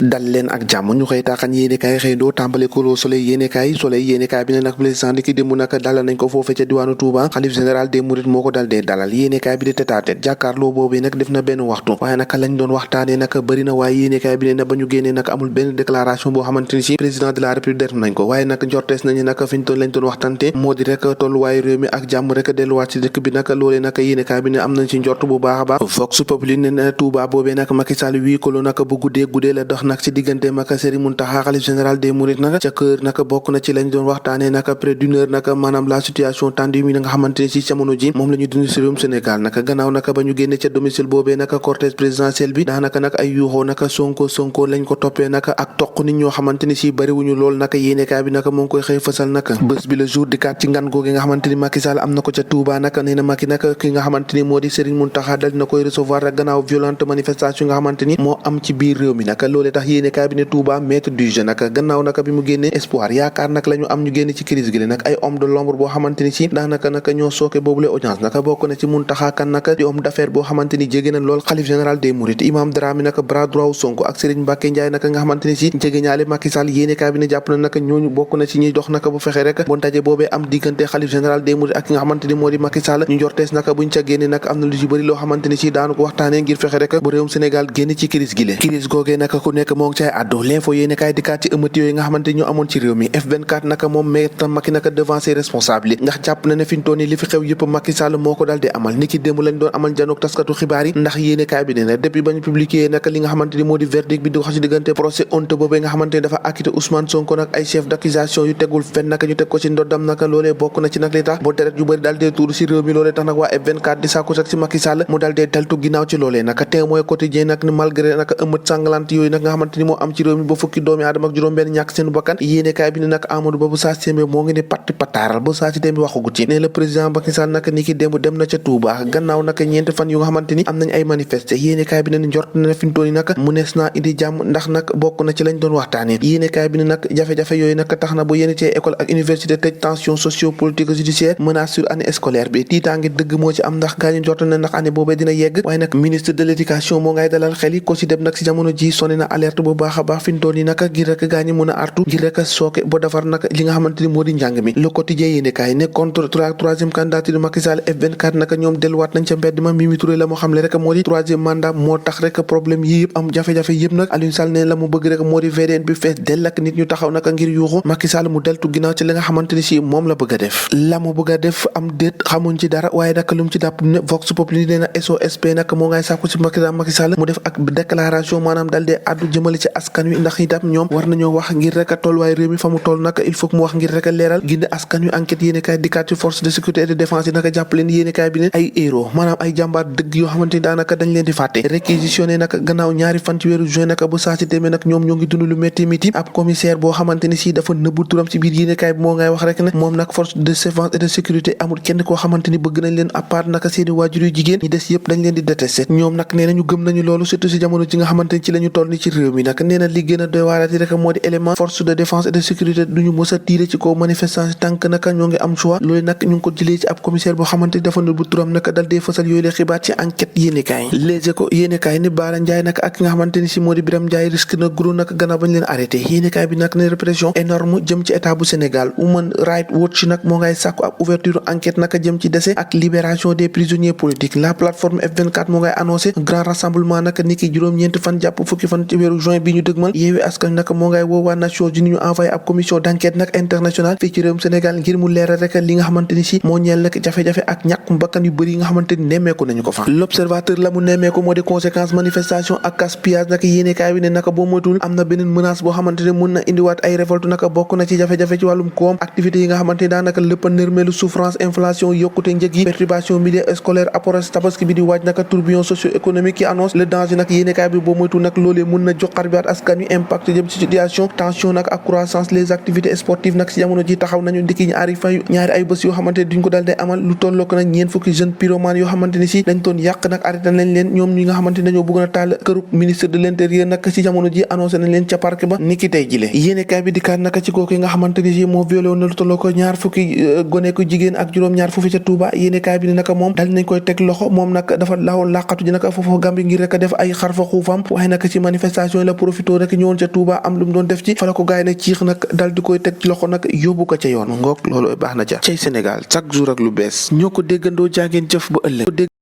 dal leen ak jàmm ñu xëy taaxan yéenekaay xëydoo tàmbale ko Soleil yéenekaay bi ne nag président di ki démb nag dalal nañ ko foofe ca diwaanu Touba xalif général des mourides moo ko dal dee dalal yéenekaay bi di tête-à-tête jàkkaarloo boobee nag def na benn waxtu waaye nag lañ doon waxtaanee nag bëri na waaye yéenekaay bi ne na ba ñu génnee nag amul benn déclaration boo xamante ni si président de la république def nañ ko waaye nag njortees nañu nag fiñ toll lañ doon waxtante moo di rek tolluwaayu réew mi ak jàmm rek delluwaat ci dëkk bi nag loolee nag yéenekaay bi ne am nañ ci njort bu baax a baax Vox Populi ne na Touba boobee nag Macky Sall wii ko nag bu guddee la dox nag ci diggante Serigne Mountakha xalif général des mourides nag ca kër nag bokk na ci lañ doon waxtaanee nag près d'une heure nag maanaam la situation tendue mi nga xamante ne ci jamono ji moom la ñu dund ci réewum Sénégal nag gannaaw nag ba ñu génne ca domicile boobee nag cortège présidentiel bi daanaka nag ay yuuxoo nag sonko lañ ko toppee nag ak toq nit ñoo xamante ni si bëriwuñu lool nag yéenekaay bi nag moo ngi koy xëy fësal nag bés bi le jour di kaat ci ngan googu nga xamante ni Macky Sall am na ko ca Touba nag nee na Macky nag ki nga xamante ni moo di Serigne Mountakha dal na koy recevoir rek gannaaw violente manifestation nga xamante ni moo am ci biir réew mi nag loolee tax yéenekaay bi ne Touba maître du jeu nag gannaaw nag bi mu génnee espoir yaakaar nag la ñu am ñu génne ci crise gi nag ay homme de l'ombre boo xamante ni si daanaka nag ñoo sooke boobule audience nag bokk na ci Mountakha Kane nag di homme d'affaires boo xamante ni jege na lool xalif général des mourides Imam Dramé nag bras droit Sonko ak Serigne Mbacké Ndiaye nag nga xamante ni si jege ñaale Macky Sall yéenekaay bi ne jàpp na nag ñooñu bokk na ci ñuy dox nag bu fexe rek bu ndaje boobee am diggante xalif général des mourides ak ki nga xamante ni moo di Macky Sall ñu njortees nag buñ ca génne nag am na lu ci bëri loo xamante ni si daanu ko waxtaanee ngir fexe rek bu réewum Sénégal génn ci crise gi le crise googee nag ku nekk moo ngi cay àddu l'info yéenekaay dikkaat ci ëmmati yooyu nga xamante ni ñoo amoon ci réew mi F24 naka moom maître Macky naka devant ses responsables ndax jàpp na ne fi ñu toll nii li fi xew yëpp Macky Sall moo ko dal di amal niki démb lañ doon amal janook taskatu xibaar yi ndax yéenekaay bi ne na depuis ba ñu publié naka li nga xamante ni moo di verdict bi di wax ci diggante procès honteux boobee nga xamante ni dafa acquitté Ousmane Sonko nag ay chef d'accusation yu tegul fenn naka ñu teg ko ci ndoddam naka loolee bokk na ci nag li tax boo deret yu bëri daal dee tuuru ci réew mi loolee tax nag waa F24 di sàkku sax ci Macky Sall mu dal dee daltu ginnaaw ci loolee naka Témoin Quotidien nag ni malgré naka ëmët sanglante yooyu nag nga xamante ni moo am ci réew mi ba fukki doomi aadama ak juróom benn ñàkk seen bakkan yéenekaay bi ne nag Amadou Ba bu saa si moo ngi ne patti pataaral bu saa si demee waxagut ci ne le président Macky Sall nag ni ki démb dem na ca Touba gannaaw nag ñeenti fan yu nga xamante ni am nañ ay manifester yéenekaay bi ne njort na fi mu toll nii nag mu nees naa indi jàmm ndax nag bokk na ci lañ doon waxtaanee yéenekaay bi ne nag jafe-jafe yooyu nag tax na bu yenn ci école ak université tëj tension socio-politique judiciaire menace sur année scolaire bi tiitaange dëgg moo ci am ndax gaa ñu njort na ndax année boobee dina yegg waaye nag ministre de l'éducation moo ngay dalal xel yi ko si dem nag si jamono ji sonné na alerte bu baax a baax fi mu toll nii nag ngir rek gaa ñi mën a artu ngir rek sooke bo defar nag li nga xamante ni moo di njàng mi le quotidien yéenekaay ne contre troisième candidature Macky Sall F24 naka ñoom delluwaat nañ ca mbedd ma Mimi Touré la moo xam le rek moo di troisième mandat moo tax rek problème yi yëpp am jafe-jafe yëpp nag Aliou Sall ne la mu bëgg rek moo di VDN bi fees dell ak nit ñu taxaw naka ngir yuuxu Macky Sall mu deltu ginnaaw ci li nga xamante ni si moom la bëgg a def la mu bëgg a def am déet xamuñ ci dara waaye nag lu mu ci dàpp ne Vox Populi nee na SOSP nag moo ngay sàkku ci Macky Sall mu def ak déclaration maanaam dal dee addu jëmale ci askan wi ndax itam ñoom war nañoo wax ngir rek a tolluwaay réew mi fa mu toll nag il faut que mu wax ngir rek a leeral gindi askan wi enquête yéenekaay dikkaat ci force de sécurité et de défense yi naka jàpp leen yéenekaay bi ne ay héros maanaam ay jàmbaar dëgg yoo xamante ni daanaka dañ leen di fàtte réquisitionné naka gannaaw ñaari fan ci weeru juin naka bu saa si demee nag ñoom ñoo ngi dund lu métti métti ab commissaire boo xamante ni si dafa nëbbu turam ci biir yéenekaay bi moo ngay wax rek ne moom nag force de défense et de sécurité amul kenn koo xamante ni bëgg nañ leen à part naka seeni waajur yu jigéen ñi des yëpp dañ leen di détesté ñoom nag nee nañu gëm nañu loolu surtout si jamono ji nga xamante ni ci la ñu toll ni ci réew mi nag nee na li gën a doy waarati rek moo di élément force de défense et de sécurité duñu mës a tiire ci kaw manifestation tànk naka ñoo ngi am choix loolu nag ñu ngi ko jëlee ci ab commissaire boo xamante ni dafa nëbbu turam naka dal dee fësal yooyu la xibaar ci enquête yéenekaay Les Échos yéenekaay ni Bara Ndiaye nag ak ki nga xamante ni si moo di Birame Ndiaye risque na gros nag gannaaw bañ leen arrêté yéenekaay bi nag ne répression énorme jëm ci état bu Sénégal Human Rights Watch nag moo ngay sàkku ab ouverture enquête naka jëm ci décès ak libération des prisonniers politiques la plateforme F24 moo ngay annoncé grand rassemblement naka niki juróom-ñeenti fan jàpp fukki fan ci weeru juin bi ñu dëgmal Yewwi Askan nag moo ngay woowaa Nations Unies ñu envoyé ab commission d'enquête nag internationale fii ci réewum Sénégal ngir mu leeral rek li nga xamante ni si moo ñeel nag jafe-jafe ak ñàkk bakkan yu bëri yi nga xamante ni nemmeeku nañu ko fa l'observateur la mu nemmeeku moo di conséquence manifestation ak gaspillage nag yéenekaay bi ne naka boo moytul am na beneen menace boo xamante ne mun na indiwaat ay révolte naka bokk na ci jafe-jafe ci wàllum koom activités yi nga xamante ni daanaka lépp a nërmeelu souffrance inflation yokkute njëg yi perturbation milieu scolaire approche tabaski bi di waaj naka tourbillon socio-économique qui annonce le danger nag yéenekaay bi boo moytul nag loolee mun na joxar biwaat askan wi impact jëm ci situation tension nag ak croissance les activités sportives nag si jamono ji taxaw nañu ndiki ñaari ay bés yoo xamante ni duñ ko dal day amal lu tolloo ko nag ñeent fukki jeune pyromane yoo xamante ni si dañ doon yàq nag arrêté nañ leen ñoom ñi nga xamante ni dañoo bëgg a taal këru ministre de l'intérieur nag si jamono ji annoncé nañ leen ca parc ba niki tey jile yéenekaay bi dikkaat naka ci kooku nga xamante ni si moo violé woon na lu tolloo ko ñaar fukki gone ko jigéen ak juróom-ñaar foofu ca Touba yéenekaay bi ne naka moom dal nañ koy teg loxo moom nag dafa lawoon laqatu ji naka foofu Gambie ngir rek a def ay xarfa xuufam waaye nag ci manifestation occasion la profito rek ñëwoon ca Touba am lu mu doon def ci fa la ko gaay nag ciix nag dal di koy teg ci loxo nag yóbbu ko ca yoon ngoog loolu baax na ca cay Sénégal chaque jour ak lu bees ñoo ko déggandoo jaageen jëf ba ëllëg